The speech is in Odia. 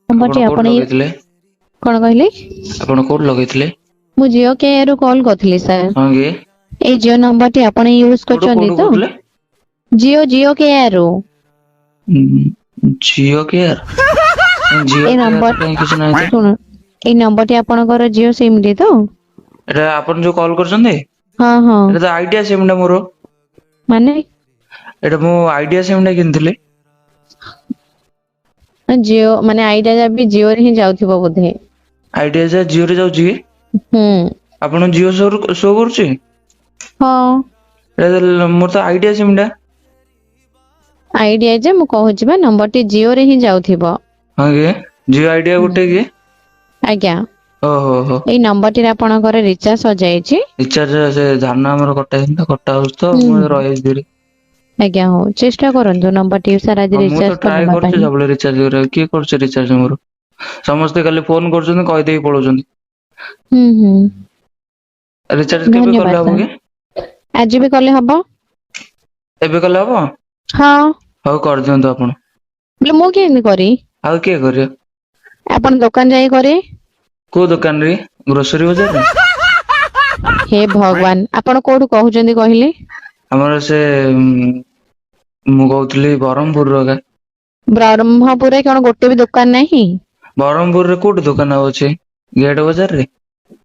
ନମ୍ବରଟି ଆପଣ କୋଉଠି ଆପଣ ଲଗେଇଥିଲେ? କଣ କହିଲେ? ଆପଣ କୋଉଠି ଲଗେଇଥିଲେ? ମୁଁ ଜିଓ କେୟାର ରୁ କଲ୍ କରିଥିଲି ସାର୍। ହଁ କି? ଏଇ ଜିଓ ନମ୍ବରଟି ଆପଣ ୟୁଜ କୋଉଠୁ କରୁଛନ୍ତି କୋଉଠୁ ତ? କହୁଥିଲେ? ଜିଓ ଜିଓ କେୟାର ରୁ। ଜିଓ କେୟାର? ଜିଓ ଏଇ କେୟାର ନମ୍ବର କାହିଁ କିଛି ନାହିଁ ତ। ଶୁଣ, ଏଇ ନମ୍ବରଟି ଆପଣଙ୍କର ଜିଓ ସିମ୍ ଟି ତ? ଏଟା ଆପଣ ଯୋଉ କଲ୍ କରିଛନ୍ତି? ହଁ ହଁ। ଏଟା ତ ଆଇଡିଆ ସିମ୍ ଟା ମୋର। ମାନେ? ଏଟା ମୁଁ ଆଇଡିଆ ସିମ୍ ଟା କିଣିଥିଲି। ଜିଓ ମାନେ ଆଇଡିଆ ବି ଜିଓ ରେ ହିଁ ଯାଉଥିବ ବୋଧେ। ଆଇଡିଆ ଯା ଜିଓ ରେ ଯାଉଛି କି? ହୁଁ। ଆପଣ ଜିଓ ଶୋ ଶୋ କରୁଛି? ହଁ। ଏଟା ମୋର ତ ଆଇଡିଆ ସିମ୍ ଟା। ଆଇଡିଆ ଯେ ମୁଁ କହୁଛି ବା ନମ୍ବରଟି ଜିଓ ରେ ହିଁ ଯାଉଥିବ। ହଁ କି? ଜିଓ ଆଇଡିଆ ଗୋଟେ କି? ଆଜ୍ଞା। ଓହୋ ହୋ। ଏଇ ନମ୍ବରଟିରେ ଆପଣଙ୍କର ରିଚାର୍ଜ ସରିଯାଇଛି। ରିଚାର୍ଜ ସେ ଧାନ ଆମର କଟା ହେଇନି ତ କଟା ହଉଛି ତ ହୁଁ ମୁଁ ରହିଛି ଧୀରେ। ଆଜ୍ଞା, ହଉ ଚେଷ୍ଟା କରନ୍ତୁ ନମ୍ବରଟି ସାର୍ ଆଜି ହଁ, ମୁଁ ତ ରିଚାର୍ଜ ଟ୍ରାଏ କରିନେବା କରୁଛି ପାଇଁ। ସବୁବେଳେ ରିଚାର୍ଜ କରିବାକୁ। କିଏ କରୁଛି ରିଚାର୍ଜ ମୋର? ସମସ୍ତେ ଖାଲି ଫୋନ କରୁଛନ୍ତି, କହିଦେଇକି ପଳଉଛନ୍ତି। ହୁଁ ହୁଁ। ରିଚାର୍ଜ କେବେ କଲେ ଧନ୍ୟବାଦ ହବ ସାର୍। କି? ଆଜି ବି କଲେ ହବ। ଏବେ କଲେ ହବ? ହଁ। ହଉ କରିଦିଅନ୍ତୁ ଆପଣ। ବୋଲେ ମୁଁ କେମିତି କରି? ଆଉ କିଏ କରିବ? ଆପଣ ଦୋକାନ ଯାଇ କରିବେ। କୋଉ ଦୋକାନରେ? ଗ୍ରୋସରୀ ବଜାରରେ? ହେ ଭଗବାନ, ଆପଣ କୋଉଠୁ କହୁଛନ୍ତି କହିଲେ? ଆମର ସେ ମୁଁ କହୁଥିଲି ବ୍ରହ୍ମପୁର ର। ବ୍ରହ୍ମପୁରରେ କଣ ଗୋଟେ ବି ଦୋକାନ ନାହିଁ? ବ୍ରହ୍ମପୁରରେ କୋଉଠି ଦୋକାନ ଆଉ ଅଛି? ଗେଟ ବଜାରରେ?